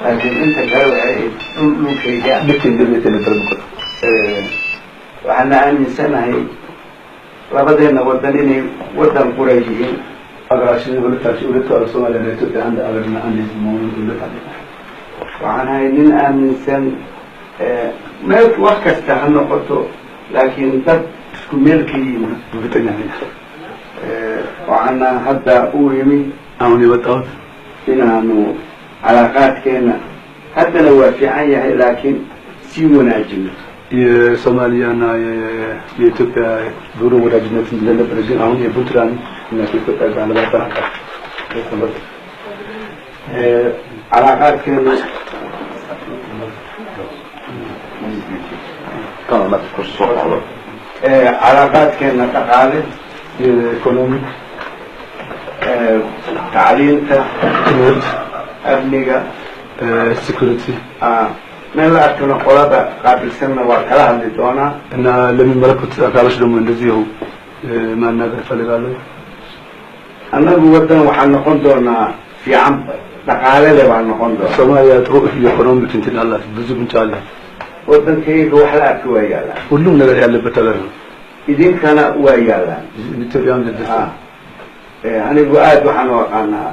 Laakiin inta kale waxay ahayd dhul dhulkayga. ልክ እንደ ቤት ነበር የምቆጥረው። Waxaana aaminsanahay labadeena wadan inay wadan qura yihiin. ሀገራችን ሁለታችን ሁለቱ ሀገር ሶማሊያና ኢትዮጵያ አንድ ሀገርና አንድ ህዝብ መሆኑን እምነት አለኝ። Waxaan ahay nin aaminsan meel wax kasta ha noqoto, laakiin dad isku meel ka yimid. እርግጠኛ ነኝ። Waxaana hadda u yimi አሁን የመጣሁት inaanu calaaqaadkeena haddana waa fiican yahay, laakiin sii wanaajino. የሶማሊያና የኢትዮጵያ ድሮ ወዳጅነት እንደነበረ ግን አሁን የፑንትላንድ እና ከኢትዮጵያ ጋር ለማጠናከር የተመረጠ። Calaaqaadkeenu calaaqaadkeena dhaqaale, የኢኮኖሚ፣ tacliinta, ትምህርት፣ amniga, ሴኩሪቲ meel la arkano qolada qaabilsanna waa kala hadli doonaa. እና ለሚመለከቱት አካሎች ደግሞ እንደዚሁ ማናገር እፈልጋለሁ። Annagu waddan waxaan noqon doonaa fiican, dhaqaale le baan noqon doonaa. ሶማሊያ ጥሩ የኢኮኖሚ እንትን አላት፣ ብዙ ምንጭ አላት። Waddankayga wax la arki waa yaallaan. ሁሉም ነገር ያለበት ሀገር ነው። Idinkana waa yaallaan. ኢትዮጵያም እንደዚህ። Anigu aada waxaan u aqaanaa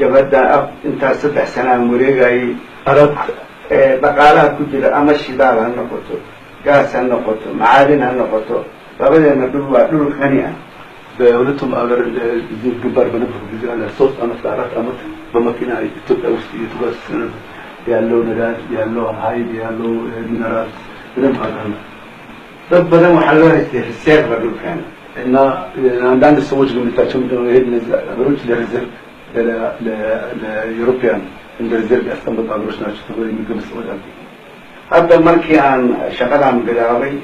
jabhadda intaas 3 sanaan wareegayay. አራት Dhaqaalaha ku jira, ama shidaal ha noqoto, gaas ha noqoto, macaadin ha noqoto, labadeena dhul waa dhul qani ah. በሁለቱም ሀገር እዚህ ግንባር በነበርኩ ጊዜ አለ 3 አመት ከ4 አመት በመኪና ኢትዮጵያ ውስጥ እየተጓዝኩ ነበር። ያለው ነዳጅ፣ ያለው ኃይል፣ ያለው ሚነራል በደንብ አውቃለሁ። Dad badan waxaa loo haystay reserve dhulkan. እና አንዳንድ ሰዎች ግምታቸው ምንድነው? ይሄ እነዚህ ሀገሮች ለ reserve ለ European እንደ reserve ያስቀመጡ ሀገሮች ናቸው ተብሎ የሚገምት ሰዎች አሉ። Hadda markii aan shaqadan bilaabay,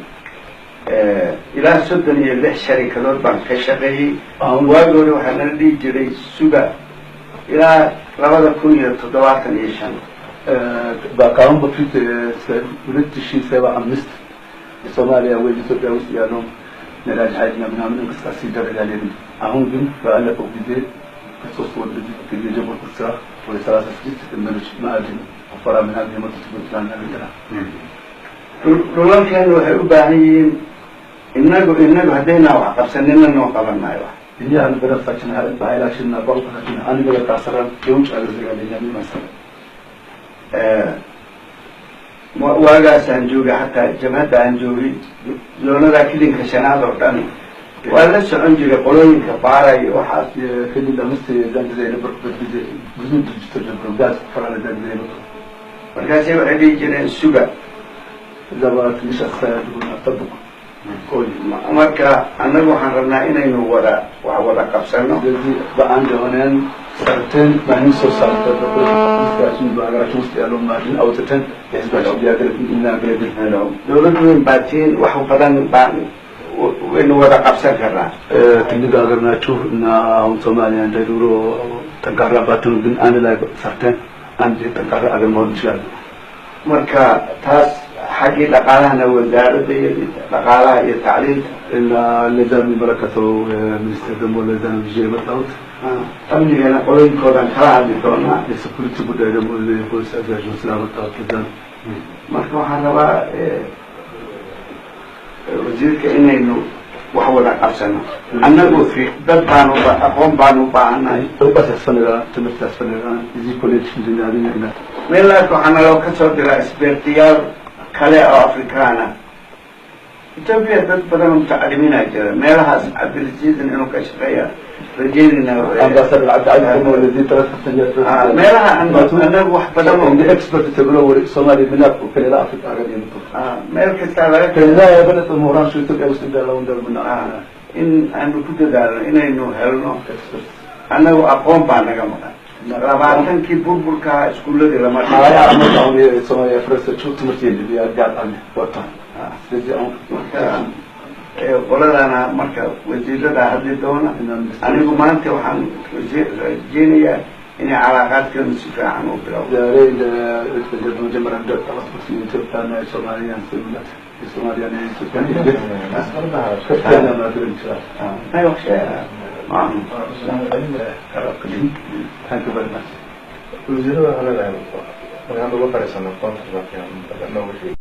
ilaa 36 sharikadood baan ka shaqeeyey. አሁን Waagi hore waxaa nala dhihi jiray suga ilaa 2075. ከአሁን በፊት 2075 የሶማሊያ ወይ ኢትዮጵያ ውስጥ ያለው ነዳጅ ኃይልና ምናምን እንቅስቃሴ ይደረጋል የሚል፣ አሁን ግን ባለፈው ጊዜ ከ3 ወር በፊት ጊዜ የጀመርኩት ስራ ወደ 36 ጥመዶች ማዕድን ቁፈራ ምናምን የመጡት ፑንትላንድ አግኝተናል። Dhulalkeenu waxay u baahan yihiin inagu haddaynaa wax qabsanina noo qaban maayo wax. እኛ በነፍሳችን በኃይላችን እና በእውቀታችን አንድ ነገር ካሰራን የውጭ ሀገር ዜጋ ለኛ ምንም አይሰራም። Waagaasaan joogay, xataa jabhadda aan joogay zoonada kilinka shanaad oo dhan waa la socon jiray qolooyinka baaraya waxaas. የክልል አምስት የዛን ጊዜ የነበርኩበት ጊዜ ብዙ ድርጅቶች ነበሩ። ጋዝ ቁፈራ ለዛ ጊዜ የመጡ Markaasay waxay dhihi jireen suga. እዛ በኋላ ትንሽ አስተያየት ጠብቁ ቆዩ። Marka annagu waxaan rabnaa inaynu wada wax wada qabsano. ስለዚህ በአንድ ሆነን ሰርተን ማንም ሰው ሳንጠብቅ ህዝባችን በሀገራችን ውስጥ ያለውን ማዕድን አውጥተን ለህዝባችን ሊያገለግል እናገለግል Helo dowlad weyn baa tihiin, wax badan baan waynu wada qabsan karnaa. ትልቅ ሀገር ናችሁ እና አሁን ሶማሊያ እንደ ድሮ ጠንካራ ባትሆን ግን አንድ ላይ ሰርተን አንድ ጠንካራ ሀገር መሆን እንችላለን። Marka taas xaggii dhaqaalahana wasaaradda iyo dhaqaalaha iyo tacliinta እና ለዛ የሚመለከተው ሚኒስቴር ደግሞ ለዛ ነው ይዤ የመጣሁት። Amnigana qolooyinkoodan kala hadli doonaa. የ security ጉዳይ ደግሞ የፖሊስ አዛዥ ስላመጣሁት ለዛ ነው። Marka waxaan rabaa wasiirka inaynu wax wada qabsano. Annagu dad baanu aqoon baanu u baahannahay. እውቀት ያስፈልጋል፣ ትምህርት ያስፈልጋል። እዚህ ኮሌጅ እንድናገኝ meelaas waxaa naloo ka soo diraa isbeertayaal kale oo Afrikaana. Etoobiya dad badan oo mutacalimiinaa jira, meelahaas Cabdirasiidan inuu ka shaqeeya rajeynayna. አምባሳደር ዓብዲዓዚዝ ደግሞ ለዚህ ጥረት ከፍተኛ ጥረት Meelaha annagu wax badan oo እንደ expert ተብሎ ወደ ሶማሌ ምናቅ ከሌላ አፍሪካ ሀገር የመጡ meel kastaa laga ከዛ የበለጠ ምሁራን ኢትዮጵያ ውስጥ እንዳለው እንዳልምና in aanu ku dadaalno inaynu helno expert annagu aqoon baa naga maqan. 20kii burburkaa iskuuladii lama 20 ዓመት አሁን የሶማሊያ ያፈረሰችው ትምህርት የለም፣ የአጋጣሚ ወጥቷል። ስለዚህ አሁን Marka qoladana marka wasiirada hadli doona. Anigu maanta waxaan rajeynayaa inay calaaqaadkeenu si fiican u bilowdo. ዛሬ እንደ መጀመሪያ እንደጠቀስኩት የኢትዮጵያና የሶማሊያን ስምምነት የሶማሊያና የኢትዮጵያን እድገት ከፍተኛ ማድረግ ይችላል። Thank you very much. Wasiirada waxaa leedahay markaan uga fariisano contract nooga sheegi.